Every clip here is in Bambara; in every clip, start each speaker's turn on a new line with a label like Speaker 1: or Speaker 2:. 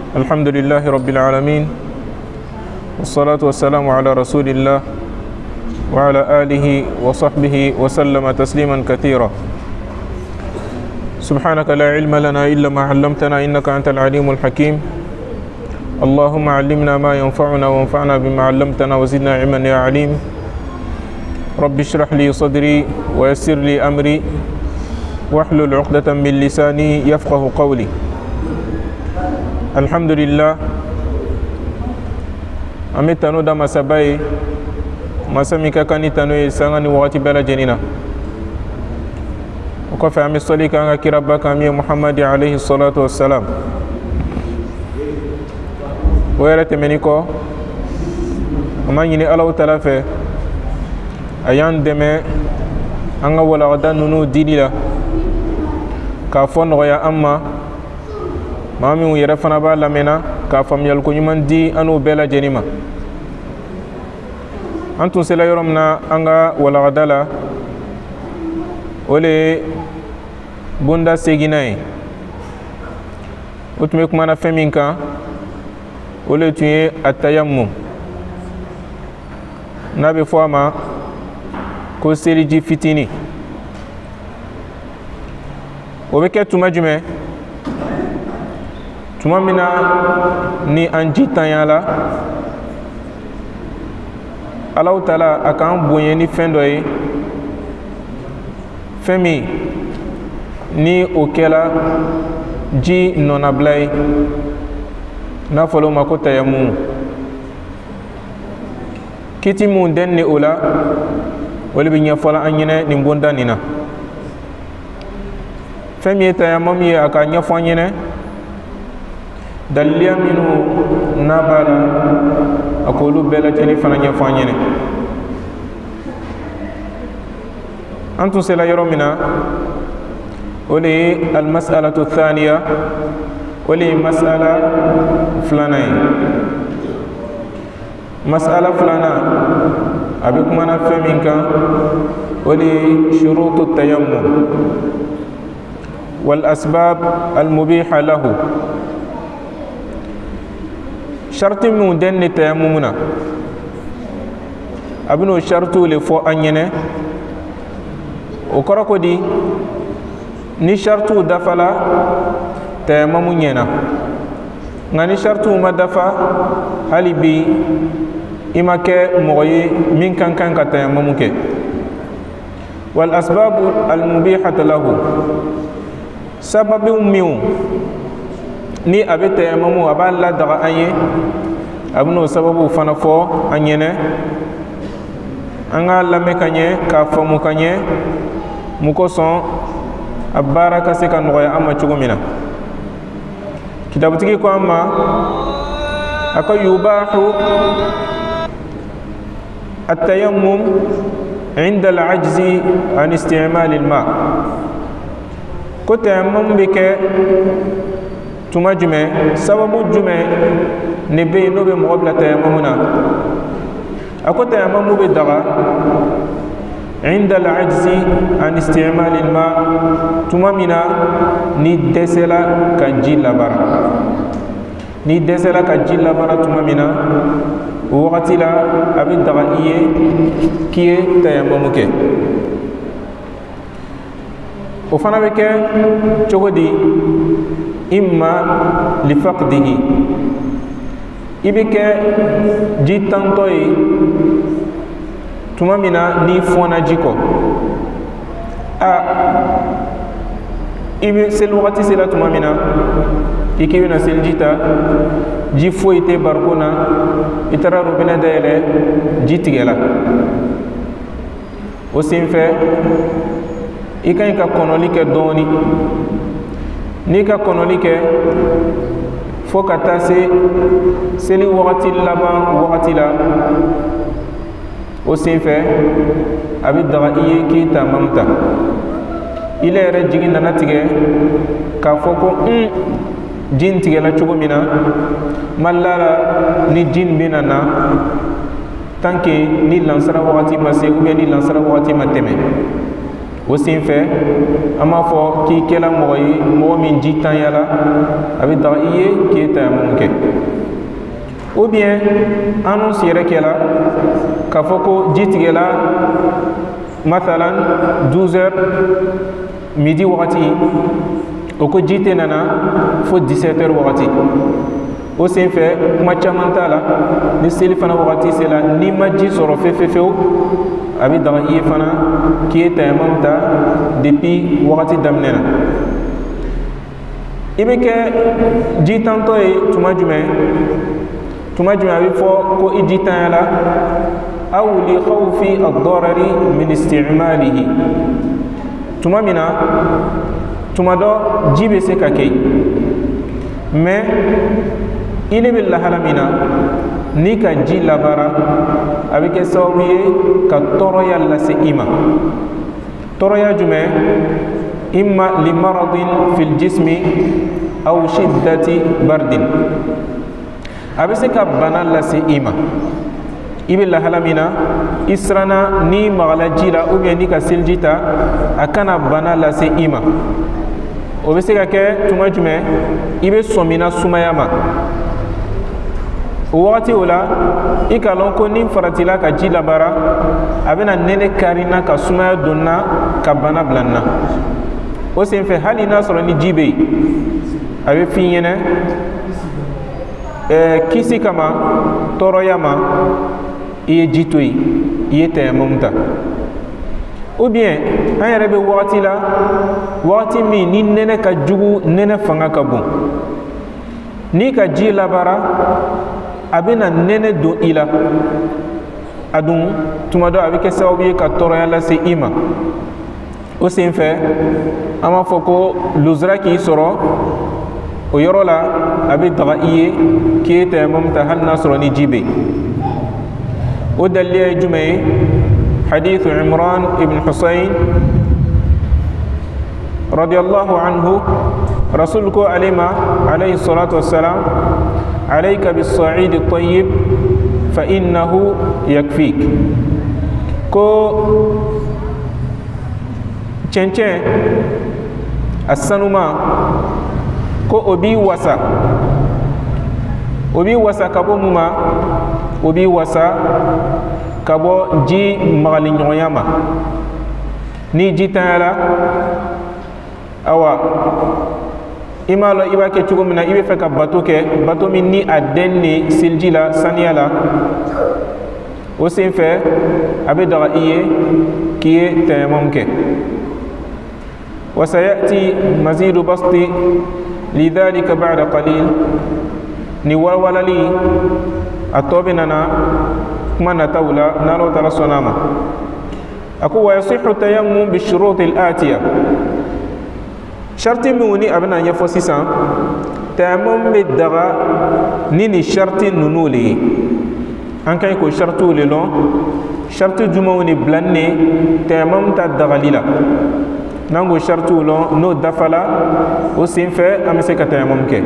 Speaker 1: الحمد لله رب العالمين، والصلاة والسلام على رسول الله وعلى آله وصحبه وسلم تسليما كثيرا. سبحانك لا علم لنا إلا ما علمتنا إنك أنت العليم الحكيم. اللهم علمنا ما ينفعنا وانفعنا بما علمتنا وزدنا علما يا عليم. رب اشرح لي صدري ويسر لي أمري واحلل عقدة من لساني يفقه قولي. الحمد لله، an bɛ tanu da masaba ye, masa min ka kan ni tanu ye sanga ni wagati bɛɛ lajɛlen na. O kɔfɛ, an bɛ sɔli k'an ka kiraba kan, min ye Muhamadi alayhi salatu wassalam. O yɛrɛ tɛmɛni kɔ, an b'a ɲini Alahu taala fɛ, a y'an dɛmɛ an ka walagada ninnu dili la, k'a fɔ nɔgɔya an ma, maa minnu yɛrɛ fana b'a lamɛnna, k'a faamuyaliko ɲuman di an n'u bɛɛ lajɛlen ma. An tun sela yɔrɔ min na an ka walagada la, o le ye bonda seginna ye. O tun bɛ kumana fɛn min kan, o le tun ye atayammum, n'a bɛ fɔ a ma ko seliji fitini. O bɛ kɛ tuma jumɛn? Tuma min na ni an ji tanya la, Alahu taala a k'an bonya ni fɛn dɔ ye, fɛn min ni o kɛla ji nɔnabila ye, n'a fɔla o ma ko tayamu. Kiti mun den ni o la, o le bɛ ɲɛfɔla an ɲɛnɛ nin bonda nin na. Fɛn min ye tayamamu ye, a ka ɲɛfɔ an ɲɛnɛ daliliya minnu n'a b'a la, a k'olu bɛɛ lajɛlen fana ɲɛfɔ an ɲɛnɛ. An tun sela yɔrɔ min na, o de ye almasalatu thaniya, o de ye masala filanan ye. Masala filanan, a bɛ kumana fɛn min kan, o de ye shurutu tayammum wal asbab al mubiha lahu. Sharti minnu den ni tayammum na, a bɛn'o shartiw le fɔ an ɲɛnɛ. O kɔrɔ ko di? Ni shartiw dafala, tayamamu ɲɛna, nka ni shartiw ma dafa, hali bi i ma kɛ mɔgɔ ye min kan kan ka tayamamu kɛ. Wal asbabu al mubihata lahu, sababu minnu ni a bɛ tayamamu a b'a ladaga an ye, a bɛn'o sababu fana fɔ an ɲɛnɛ, an k'a lamɛn ka ɲɛ, k'a faamu ka ɲɛ, mun kosɔn a baara ka se ka nɔgɔya an ma cogo min na. Kitabutigi ko an ma, a ko yubahu التيمم عند العجز عن استعمال الماء. Ko tayammum bɛ kɛ tuma jumɛn? Sababu jumɛn ne bɛ yen n'o bɛ mɔgɔ bila tayamamu na? A ko tayamamu bɛ daga عند العجز عن استعمال الماء, tuma min na ni dɛsɛla ka ji labara. Ni dɛsɛla ka ji labara tuma min na, o wagati la a bɛ daga i ye k'i ye tayamamu kɛ. O fana bɛ kɛ cogo di? Imma lifaqdihi, i bɛ kɛ ji tantɔ ye tuma min na n'i fɔnna ji kɔ. A i bɛ seli wagati sera tuma min na, i k'i bɛna seliji ta, ji foyi tɛ barikon na, i taara robinet dayɛlɛ, ji tigɛla. O senfɛ, i ka ɲi ka kɔnɔli kɛ dɔɔni. N'i ka kɔnɔli kɛ fo ka taa se seli wagati laban wagati la, o senfɛ a bɛ daga i ye k'i tamamu ta. I la yɛrɛ jigi nana tigɛ k'a fɔ ko un, ji in tigɛla cogo min na, ma la la ni ji in bɛna na tant que ni lansara wagati ma se ou bien ni lansara wagati ma tɛmɛ. O sen fɛ an b'a fɔ k'i kɛla mɔgɔ ye mɔgɔ min ji tanyala, a bɛ daga i ye k'i tayamamu kɛ. Ou bien annonce yɛrɛ kɛla k'a fɔ ko ji tigɛla mathalan 12 heures midi wagati, o ko ji tɛ nana fo 17 heures wagati. O sen fɛ kuma caman t'a la, ni seli fana wagati sera, n'i ma ji sɔrɔ fefefewu, a bɛ daga i ye fana k'i ye tayamamu ta depuis wagati daminɛ na. I bɛ kɛ jitantɔ ye tuma jumɛn? Tuma jumɛn a bɛ fɔ ko i jitanyala? Aw li khawfi ad-darari min istimalihi, tuma min na tuma dɔ ji bɛ se ka kɛ, mais i ne bɛ lahala min na, n'i ka ji labaara, a bɛ kɛ sababu ye ka tɔɔrɔya lase i ma. Tɔɔrɔya jumɛn? Imma limaradin fil jismi aw shiddati bardin, a bɛ se ka bana lase i ma. I bɛ lahala min na, i siranna n'i magala ji la ou bien n'i ka seliji ta, a kana bana lase i ma. O bɛ se ka kɛ tuma jumɛn? I bɛ sɔmina sumaya ma, o wagati o la i k'a lɔn ko ni faratila ka ji labaara, a bɛna nɛnɛ kari n na, ka sumaya don n na, ka bana bila n na. O senfɛ hali n'a sɔrɔ ni ji bɛ yen, a bɛ f'i ɲɛna kisi kama tɔɔrɔya ma, i ye ji to yen, i ye tayamamu ta. Ou bien an yɛrɛ bɛ wagati la, wagati min ni nɛnɛ ka jugu, nɛnɛ fanga ka bon, n'i ka ji labaara, a bɛna nɛnɛ don i la, a dun tuma dɔ a bɛ kɛ sababu ye ka tɔɔrɔya lase i ma. O senfɛ an b'a fɔ ko luzura k'i sɔrɔ o yɔrɔ la, a bɛ daga i ye k'i ye tayamamu ta hali n'a sɔrɔ ni ji bɛ yen. O daliya ye jumɛn ye? Hadithu Imran ibn Husayn radiyallahu anhu, rasul ko ale ma alayhi salatu wassalam: alayka bis-sa'id at-tayyib fa innahu yakfik. Ko cɛncɛn a sanuma, ko o b'i wasa, o b'i wasa ka bɔ mun ma? O b'i wasa ka bɔ ji magali ɲɔgɔnya ma. Ni ji tanyala, awa i m'a lɔn i b'a kɛ cogo min na, i bɛ fɛ ka bato kɛ, bato min ni a den ni seliji la saniya la, o sen fɛ a bɛ daga i ye k'i ye tayamamu kɛ. وسيأتي مزيد بسط لذلك بعد قليل. Ni walawalali a tɔ bɛ nana kuma nataw la n'Ala taala sɔnna a ma. A ko wa yasihu tayammum bishuruti al-atiya, sharti minnu ni a bɛna ɲɛfɔ sisan, tayammum bɛ daga ni nin sharti ninnu le ye. An ka ɲi k'o shartiw le lɔn, sharti jumɛnw de bilani ne tayammum ta dagali la. N'an k'o shartiw lɔn, n'o dafala, o senfɛ an bɛ se ka tayammum kɛ.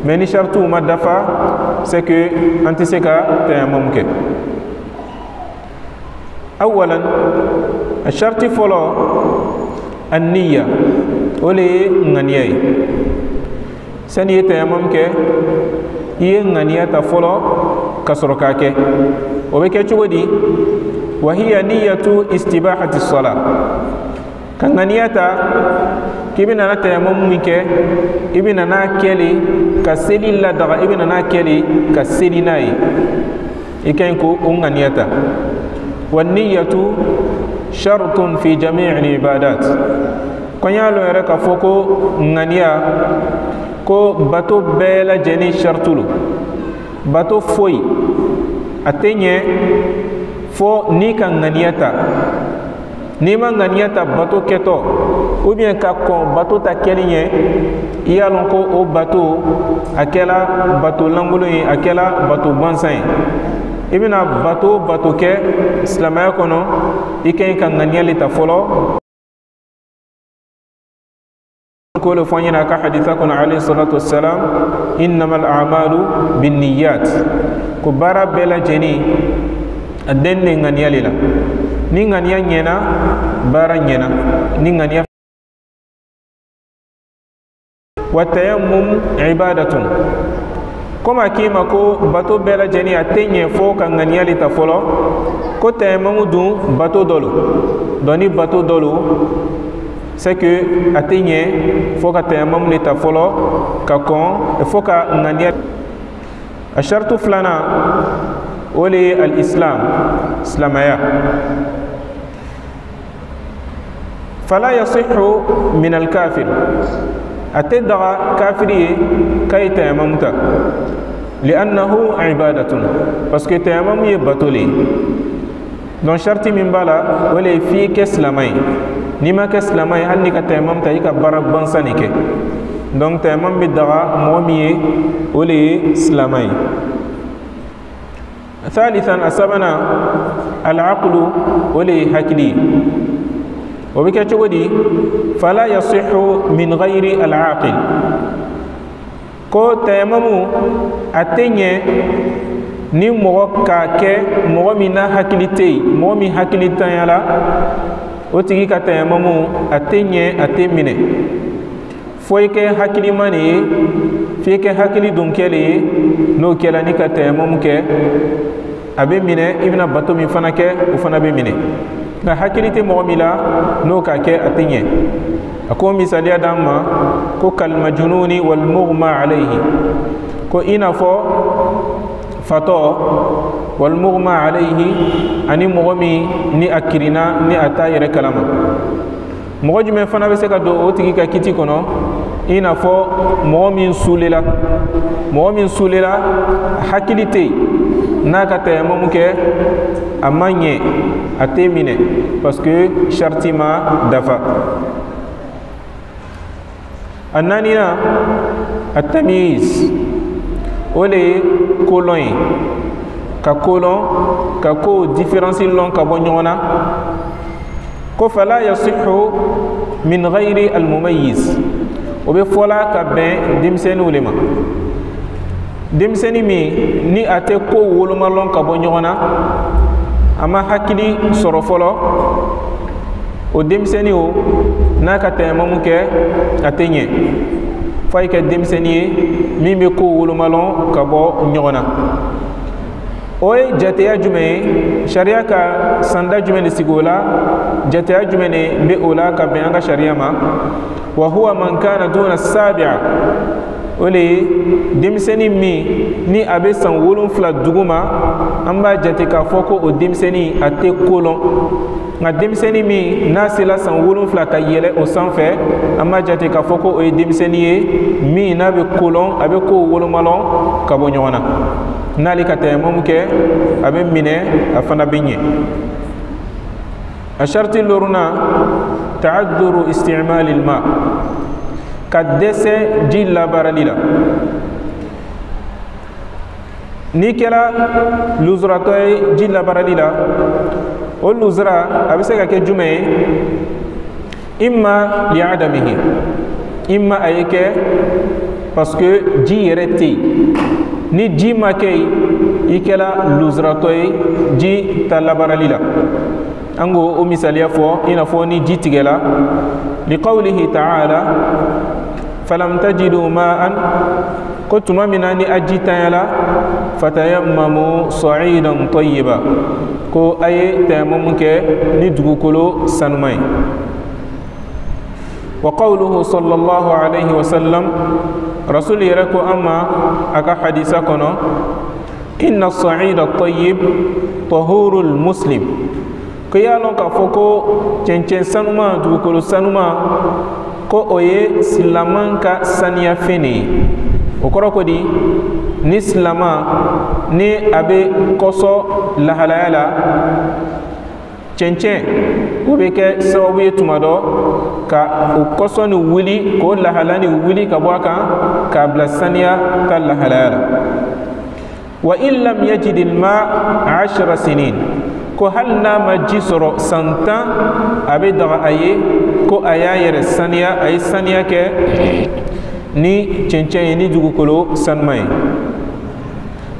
Speaker 1: Mais ni shartiw ma dafa, c'est que an tɛ se ka tayammum kɛ. Awalan, a sharti fɔlɔ, an-niyya, o le ye ŋaniya ye. Sani i ye tayammum kɛ, i ye ŋaniya ta fɔlɔ ka sɔrɔ k'a kɛ. O bɛ kɛ cogo di? Wa hiya niyyatu istibahati salat, ka ŋaniya ta k'i bɛna na tayammum min kɛ, i bɛna n'a kɛ le ka seli ladaga, i bɛna n'a kɛ le ka seli n'a ye, i ka ɲi k'o ŋaniya ta. Wa niyyatu shartun fi jami'i ibadat, ko n y'a lɔn yɛrɛ k'a fɔ ko ŋaniya ko bato bɛɛ lajɛlen shartu lo. Bato foyi a tɛ ɲɛ fo n'i ka ŋaniya ta. N'i ma ŋaniya ta bato kɛtɔ ou bien ka kɔn bato ta kɛli ɲɛ, i y'a lɔn ko o bato a kɛla bato lankolon ye, a kɛla bato gansan ye. I bɛna bato bato kɛ silamɛya kɔnɔ, i ka ɲi ka ŋaniya le ta fɔlɔ. Ko le fɔ an ɲɛna a ka hadisa kɔnɔ alayhi salatu wassalam: innamal a'malu binniyat, ko baara bɛɛ lajɛlen a den de ŋaniya le la. Ni ŋaniya ɲɛna, baara ɲɛna. Ni ŋaniya wa tayammum ibadatun, komi a k'i ma ko bato bɛɛ lajɛlen a tɛ ɲɛ fo ka ŋaniya le ta fɔlɔ, ko tayamamu dun bato dɔ lo. Donc ni bato dɔ lo, c'est que a tɛ ɲɛ fo ka tayamamu le ta fɔlɔ ka kɔn fo ka ŋaniya. A shartu filanan, o le ye al-islam, silamɛya. Fala yasihu min al-kafir, a tɛ daga kafiri ye k'a ye tayamamu ta, li'annahu ibadatun, parce que tayamamu ye bato le ye. Donc sharti min b'a la, o le ye f'i kɛ silamɛ ye. N'i ma kɛ silamɛ ye, hali n'i ka tayamamu ta, i ka baara gansan de kɛ. Donc tayamamu bɛ daga mɔgɔ min ye, o le ye silamɛ ye. Thalithan, a sabanan, al-aqlu, o le ye hakili ye. O bɛ kɛ cogo di? Fala yasihu min ghayri al-aqil, ko tayamamu a tɛ ɲɛ ni mɔgɔ k'a kɛ mɔgɔ min n'a hakili tɛ yen, mɔgɔ min hakili tanyala, o tigi ka tayamamu a tɛ ɲɛ, a tɛ minɛ. Fo i kɛ hakilima de ye, f'i kɛ hakili donkɛ de ye. N'o kɛla, n'i ka tayamamu kɛ, a bɛ minɛ. I bɛna bato min fana kɛ, o fana bɛ minɛ. Nka hakili tɛ mɔgɔ min la, n'o ka kɛ, a tɛ ɲɛ. A ko misaliya d'an ma ko kalmajununi walmughma alayhi, ko i n'a fɔ fatɔ, walmughma alayhi, ani mɔgɔ min ni a kirinna, ni a t'a yɛrɛ kalama. Mɔgɔ jumɛn fana bɛ se ka don o tigi ka kiti kɔnɔ? I n'a fɔ mɔgɔ min sulela, mɔgɔ min sulela, hakili tɛ yen, n'a ka tayamamu kɛ, a ma ɲɛ, a tɛ minɛ, parce que sharti ma dafa. A naaninan, at-tamyiz, o le ye kolɔn ye, ka kolɔn, ka kow différence lɔn ka bɔ ɲɔgɔn na. Ko fala yasihu min ghayri al-mumayyiz, o bɛ fɔla ka bɛn denmisɛnninw de ma. Denmisɛnnin min ni a tɛ ko woloma lɔn ka bɔ ɲɔgɔn na, a ma hakili sɔrɔ fɔlɔ, o denmisɛnnin o, n'a ka tayamamu kɛ, a tɛ ɲɛ. F'a ye kɛ denmisɛnnin ye min bɛ ko woloma lɔn ka bɔ ɲɔgɔn na. O ye jateya jumɛn ye? Sariya ka sanda jumɛn de sigi o la? Jateya jumɛn de bɛ o la ka bɛn an ka sariya ma? Wa huwa man kana duna sabi'a, o le ye denmisɛnnin min ni a bɛ san 7 duguma, an b'a jate k'a fɔ ko o denmisɛnnin a tɛ ko lɔn. Nka denmisɛnnin min n'a sera san 7 ka yɛlɛ o sanfɛ, an b'a jate k'a fɔ ko o ye denmisɛnnin ye min n'a bɛ ko lɔn, a bɛ kow woloma lɔn ka bɔ ɲɔgɔn na. N'ale ka tayamamu kɛ, a bɛ minɛ, a fana bɛ ɲɛ. A sharti loruna, ta'adduru istimali al-ma, ka dɛsɛ ji labaarali la. N'i kɛra lujuratɔ ye ji labaarali la, o lujura a bɛ se ka kɛ jumɛn ye? Imma li'adamihi, imma a ye kɛ parce que ji yɛrɛ tɛ yen. Ni ji ma kɛ yen, i kɛra lujuratɔ ye ji ta labaarali la. An k'o o misaliya fɔ, i n'a fɔ ni ji tigɛla. Liqawlihi ta'ala falam tajidu ma'an, ko tuma min na ni a ji tanyala, fatayammamu sa'idan tayyiba, ko a ye tayamamu kɛ ni dugukolo sanuman ye. Wa qawluhu sallallahu alayhi wa sallam, rasul yɛrɛ ko an ma a ka hadisa kɔnɔ, inna as-sa'ida at-tayyib tahurul muslim, ko y'a lɔn k'a fɔ ko cɛncɛn sanuman, dugukolo sanuman, ko o ye silaman ka saniya fɛn de ye. O kɔrɔ ko di? Ni silaman ni a bɛ kɔsɔ lahalaya la, cɛncɛn o bɛ kɛ sababu ye tuma dɔ ka o kɔsɔ ni wuli, k'o lahala ni wuli ka bɔ a kan, k'a bila saniya ta lahalaya la. Wa in lam yajid al-ma 10 sinin, ko hali n'a ma ji sɔrɔ san 10, a bɛ daga a ye ko a y'a yɛrɛ saniya, a ye saniya kɛ ni cɛncɛn ye, ni dugukolo sanuman ye.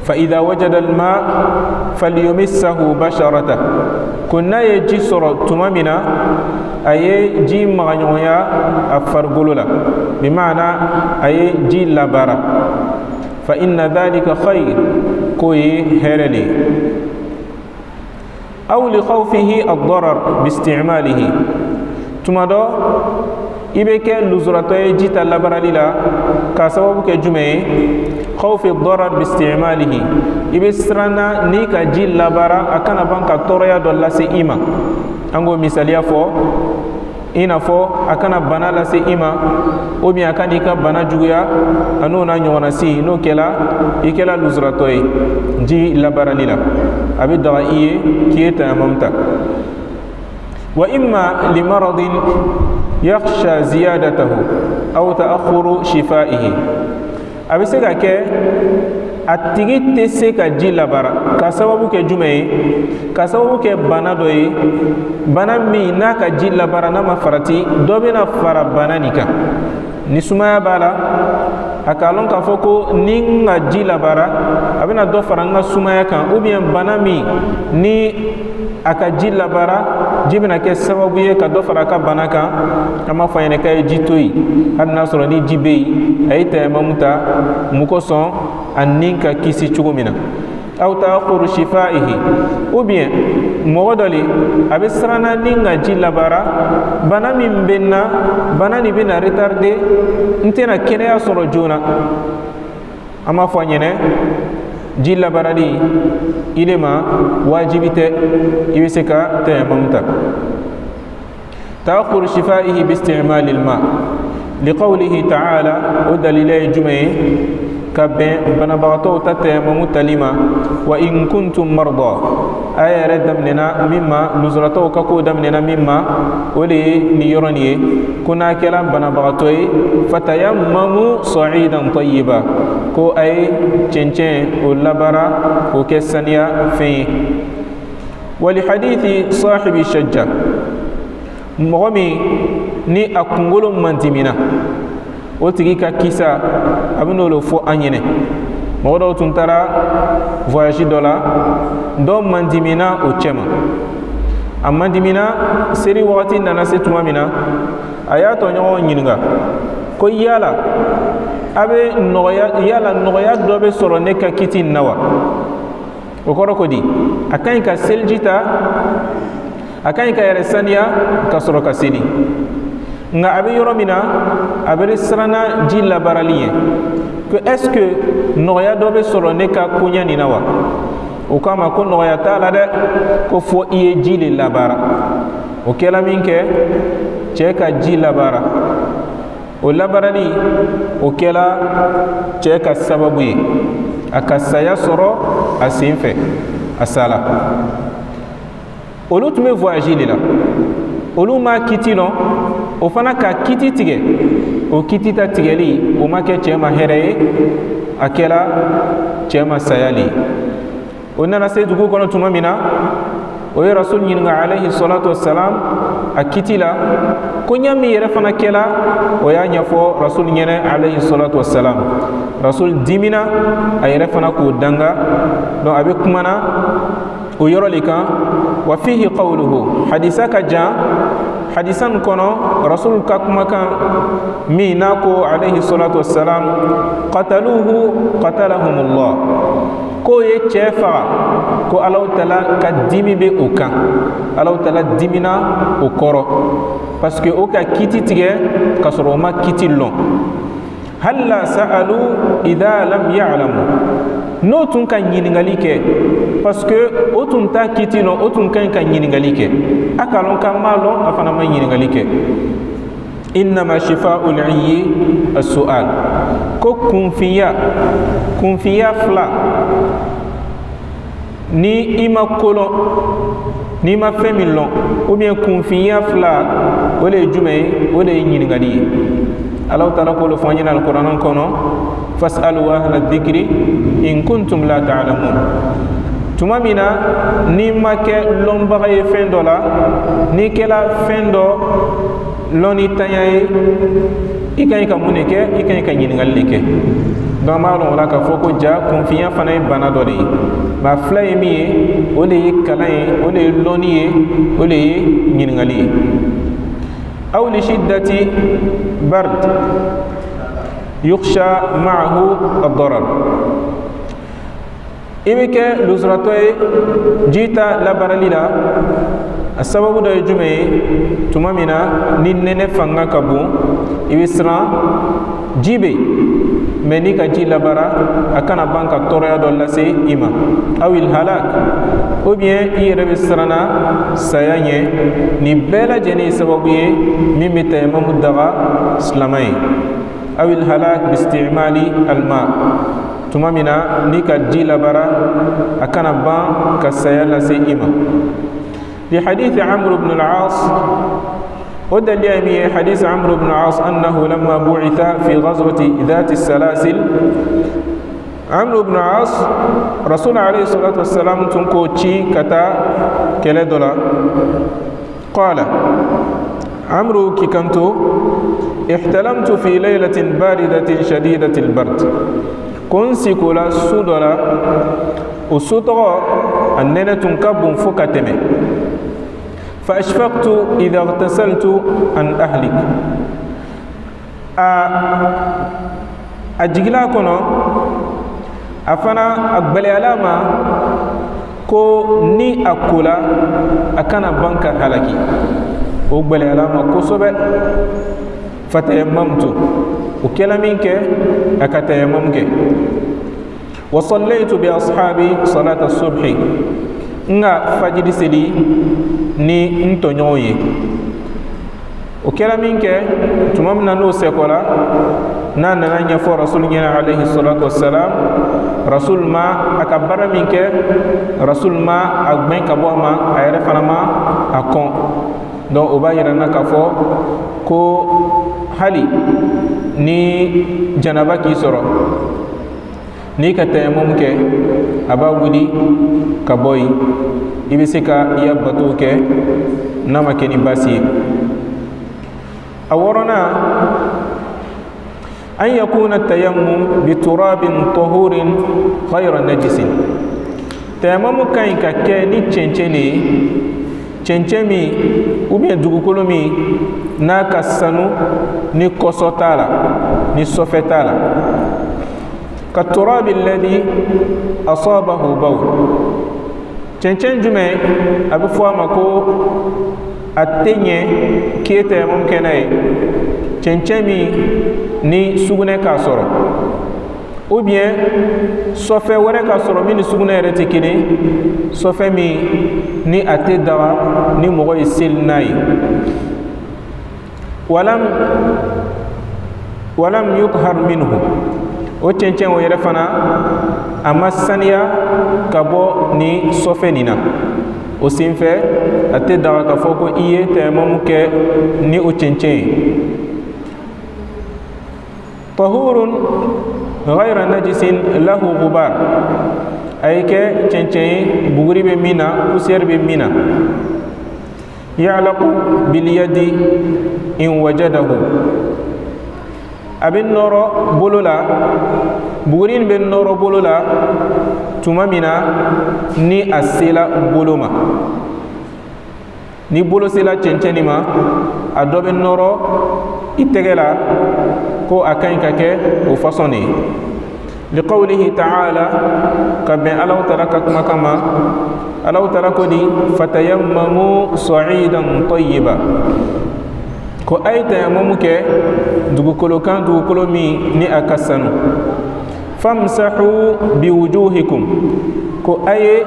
Speaker 1: Fa idha wajada alma falyumissahu basharata, ko n'a ye ji sɔrɔ tuma min na, a ye ji magaɲɔgɔnya a farikolo la, bi maana a ye ji labaara. Fa inna dhalika khayr, k'o ye hɛrɛ de ye. Aw li khawfihi ad-darar bi isticmalihi, tuma dɔ i bɛ kɛ lujuratɔ ye ji ta labaarali la k'a sababu kɛ jumɛn ye? Khawfi ad-darar bi isticmalihi, i bɛ siran na n'i ka ji labaara a kana ban ka tɔɔrɔya dɔ lase i ma. An k'o misaliya fɔ, i n'a fɔ a kana bana lase i ma, ou bien a kan'i ka bana juguya, a n'o n'a ɲɔgɔnna si. N'o kɛla, i kɛla lujuratɔ ye ji labaarali la, a bɛ daga i ye k'i ye tayamam ta. Wa imma limaradin yakhsha ziyadatahu aw ta'akhuru shifaihi, a bɛ se ka kɛ a tigi tɛ se ka ji labaara ka sababu kɛ jumɛn ye? Ka sababu kɛ bana dɔ ye, bana min n'a ka ji labaara n'a ma farati, dɔ bɛna fara bana nin kan. Ni sumaya b'a la, a k'a lɔn k'a fɔ ko ni n ka ji labaara a bɛna dɔ fara n ka sumaya kan, ou bien bana min ni a ka ji labaara, ji bɛna kɛ sababu ye ka dɔ fara a ka bana kan. An b'a fɔ a ɲɛna k'a ye ji to yen, hali n'a sɔrɔ ni ji bɛ yen, a ye tayamamu ta mun kosɔn? A ni ka kisi cogo min na. Aw ta'akhuru shifaihi, ou bien mɔgɔ dɔ le a bɛ siran na ni ka ji labaara, bana min bɛ n na, bana nin bɛna retarder, n tɛna kɛnɛya sɔrɔ joona. An b'a fɔ a ɲɛna ji labaarali i de ma wajibi tɛ, i bɛ se ka tayamamu ta. Ta'akhuru shifaihi bi isticmali al-ma liqawlihi ta'ala, o dalila ye jumɛn ye? Ka bɛn banabagatɔw ta tayamamu tali ma. Wa in kuntum marda, aya yɛrɛ daminɛna min ma, lujuratɔw ka ko daminɛna min ma, o de ye nin yɔrɔ nin ye, ko n'a kɛra banabagatɔ ye, fatayammamu sa'idan tayyiba, ko a ye cɛncɛn o labaara k'o kɛ saniya fɛn ye. Wali hadithi sahibi shajja, mɔgɔ min ni a kunkolo mandimina, o tigi ka kisa a bɛ n'o le fɔ an ɲɛnɛ. Mɔgɔ dɔw tun taara voyage dɔ la, dɔw mandimina o cɛ ma, a mandimina seli wagati nana se tuma min na, a y'a tɔɲɔgɔnw ɲininka ko yala a bɛ nɔgɔya, yala nɔgɔya dɔ bɛ sɔrɔ ne ka kiti in na wa? O kɔrɔ ko di? A ka ɲi ka seliji ta, a ka ɲi ka yɛrɛ saniya ka sɔrɔ ka seli, nka a bɛ yɔrɔ min na a bɛ siranna ji labaarali ɲɛ, ko est ce que nɔgɔya dɔ bɛ sɔrɔ ne ka koɲɛ nin na wa? O k'a ma ko nɔgɔya t'a la dɛ, ko fo i ye ji de labaara. O kɛla min kɛ, cɛ ka ji labaara, o labaarali o kɛla cɛ ka sababu ye a ka saya sɔrɔ a sen fɛ, a sala. Olu tun bɛ voyage de la, olu ma kiti lɔn, o fana ka kiti tigɛ, o kiti ta tigɛli o ma kɛ cɛ ma hɛrɛ ye, a kɛra cɛ ma saya le ye. O nana se dugu kɔnɔ tuma min na, o ye rasul ɲininka alayhi salatu wasalam a kiti la, ko ɲa min yɛrɛ fana kɛla, o y'a ɲɛfɔ rasul ɲɛnɛ alayhi salatu wasalam. Rasul dimina, a yɛrɛ fana k'o danga. Donc a bɛ kumana o yɔrɔ le kan. Wa fihi qawluhu, hadisa ka jan, hadisa nin kɔnɔ rasul ka kumakan min n'a ko alayhi salatu wasalam, qataluhu qatalahumullah, k'o ye cɛ faga, ko Alahu tala ka dimi bɛ o kan, Alahu tala dimina o kɔrɔ, parce que o ka kiti tigɛ ka sɔrɔ o ma kiti lɔn. Halla sa'alu idha lam ya'lamu, n'o tun ka ɲininkali kɛ, parce que o tun t'a kiti lɔn, o tun ka ɲi ka ɲininkali kɛ, a k'a lɔn k'an m'a lɔn, a fana ma ɲininkali kɛ. Innama shifa'ul 'ayyi as-su'al, ko kunfinya fila, ni i ma ko lɔn, n'i ma fɛn min lɔn, ou bien kunfinya fila, o de ye jumɛn ye? O de ye ɲininkali ye. Alahu taala k'o fɔ an ɲɛna alikuranɛ kɔnɔ, fas'alu ahla dhikri in kuntum la ta'lamun. Tuma min na n'i ma kɛ lɔnbaga ye fɛn dɔ la, n'i kɛla fɛn dɔ lɔnnitanya ye, i ka ɲi ka mun de kɛ? I ka ɲi ka ɲininkali de kɛ. Donc an b'a lɔn o la k'a fɔ ko ja kunfinya fana ye bana dɔ de ye. Maa fila ye min ye, o de ye kalan ye, o de ye lɔnni ye, o de ye ɲininkali ye. Aw li shiddati bard yukhsha ma'ahu ad-darar. I bɛ kɛ lujuratɔ ye ji ta labaarali la. A sababu dɔ ye jumɛn ye? Tuma min na ni nɛnɛ fanga ka bon, i bɛ siran ji bɛ yen, mɛ n'i ka ji labaara a kana ban ka tɔɔrɔya dɔ lase i ma. Awil halak, ou bien i yɛrɛ bɛ siranna saya ɲɛ. Nin bɛɛ lajɛlen ye sababu ye min bɛ tayamamu daga silamɛ ye. Awil halak bistimali alma, tuma min na n'i ka ji labaara a kana ban ka saya lase i ma. لحديث عمرو بن العاص، ودليل حديث عمرو بن العاص أنه لما بعث في غزوة ذات السلاسل، عمرو بن العاص رسول عليه الصلاة والسلام تنكو تشي كتا كلا دولا. قال عمرو كي كنتو احتلمت في ليلة باردة شديدة البرد، كن سيكولا سودولا وسوتغو أننا تنكب فكتمه، فأشفقت إذا اغتسلت أن أهلك. أجيلا كنو أفنا أقبل علامة ko ni a kola a kana ban ka halaki, o gbɛlɛyala ma kosɛbɛ. Fatayamamtu, o kɛla min kɛ a ka tayamam kɛ. Wa sallaytu bi ashabi salata subhi, n ka fajiri seli ni n tɔɲɔgɔnw ye. O kɛra min kɛ, tuma min na n'o sɛkɔla, n'a nana ɲɛfɔ rasul ɲɛna alayhi salatu wassalam, rasul ma a ka baara min kɛ, rasul ma a gbɛn ka bɔ a ma, a yɛrɛ fana ma a kɔn. Donc o b'a yira n na k'a fɔ ko hali ni janaba k'i sɔrɔ, n'i ka tayamum kɛ, a b'a wuli ka bɔ yen, i bɛ se ka i ya bato kɛ n'a ma kɛ ni baasi ye. A wɔɔrɔnan, أن يكون التيمم بتراب طهور غير نجس. تيمم كاين كا ni cɛncɛn de ye, cɛncɛn min ou bien dugukolo min n'a ka sanu, ni kɔsɔ t'a la, ni sɔfɛ t'a la. Ka turabi alladhi asabahu bawl, cɛncɛn jumɛn a bɛ fɔ a ma ko a tɛ ɲɛ k'e tayamum kɛ n'a ye? Cɛncɛn min ni sugunɛ k'a sɔrɔ, ou bien sɔfɛ wɛrɛ k'a sɔrɔ min ni sugunɛ yɛrɛ tɛ kelen, sɔfɛ min ni a tɛ daga ni mɔgɔ ye seli n'a ye. Walam yuthar minhu, o cɛncɛn o yɛrɛ fana a ma saniya ka bɔ ni sɔfɛ nin na. O senfɛ a tɛ daga k'a fɔ ko i ye tayamamu kɛ ni o cɛncɛn ye. طهور غير نجس له غبار، أي كي تشنشين بغري بمينا كسير بمينا. يعلق باليد إن وجده، أبن نورو بولولا بغرين بن نورو بولولا تمامنا ني أسيلا بولوما، ni bolo sela cɛncɛn ma, a dɔ bɛ nɔrɔ i tɛgɛ la, ko a ka ɲi ka kɛ o façon de ye. Liqawlihi ta'ala, ka bɛn Alahu taala ka kumakan ma, Alahu taala ko di fatayammamu sa'idan tayyiba, ko a ye tayamamu kɛ dugukolo kan, dugukolo min ni a ka sanu. Famsahu biwujuhikum, ko a ye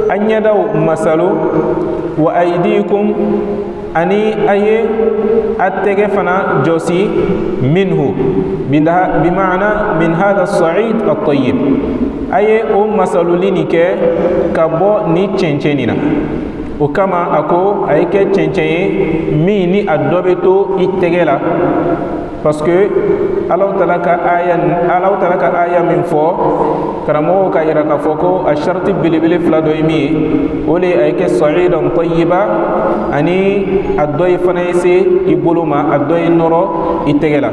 Speaker 1: a ɲɛdaw masalo, wa aydikum, ani a ye a tɛgɛ fana jɔsi, minhu bimaana min hadha as-sa'id at-tayyib, a ye o masaloli nin kɛ ka bɔ ni cɛncɛn nin na. O kama a ko a ye kɛ cɛncɛn ye min ni a dɔ bɛ to i tɛgɛ la, parce que Alahu Taala ka aya, Alahu Taala ka aya min fɔ, karamɔgɔw ka yira k'a fɔ ko a sharti belebele fila dɔ ye min ye, o de ye a ye kɛ sa'idan tayyiba, ani a dɔ ye fana ye se i bolo ma, a dɔ ye nɔrɔ i tɛgɛ la,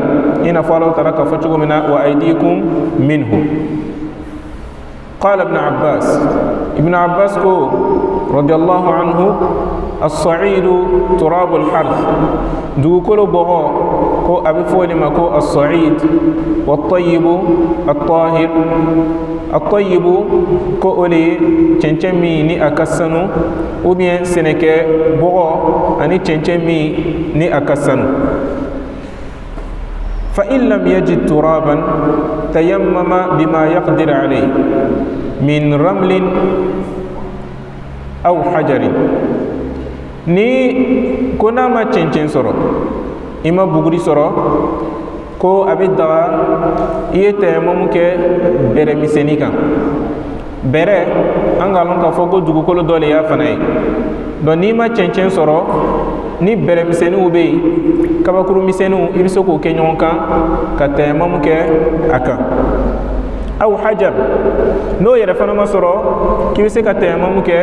Speaker 1: i n'a fɔ Alahu Taala ka fɔ cogo min na: wa aydikum minhu. قال ابن عباس، ابن عباس كو رضي الله عنه: الصعيد تراب الحرث، دوكلو بغو كو أبي فولي ما كو الصعيد. والطيب الطاهر. الطيب كو أولي چنچمي ني أكسنو، ou bien سنك بغو أني چنچمي ني أكسنو. فإن لم يجد ترابا تيمم بما يقدر عليه من رمل أو حجر. Ni ko n'a ma cɛncɛn sɔrɔ, i ma buguri sɔrɔ, ko a bɛ daga i ye tɛyɛmɔmu kɛ bɛrɛ misɛnnin kan. Bɛrɛ, an k'a lɔn k'a fɔ ko dugukolo dɔ de y'a fana ye. Donc n'i ma cɛncɛn sɔrɔ, ni bɛrɛ misɛnninw bɛ yen, kabakuru misɛnninw, i bɛ se k'o kɛ ɲɔgɔn kan ka tɛyɛmɔmu kɛ a kan. Aw hajar, n'o yɛrɛ fana ma sɔrɔ, k'i bɛ se ka tɛyɛmɔmu kɛ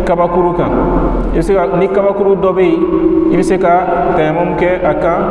Speaker 1: kabakuru kan. I bɛ se ka, ni kabakuru dɔ bɛ yen, i bɛ se ka tɛyɛmɔmu kɛ a kan.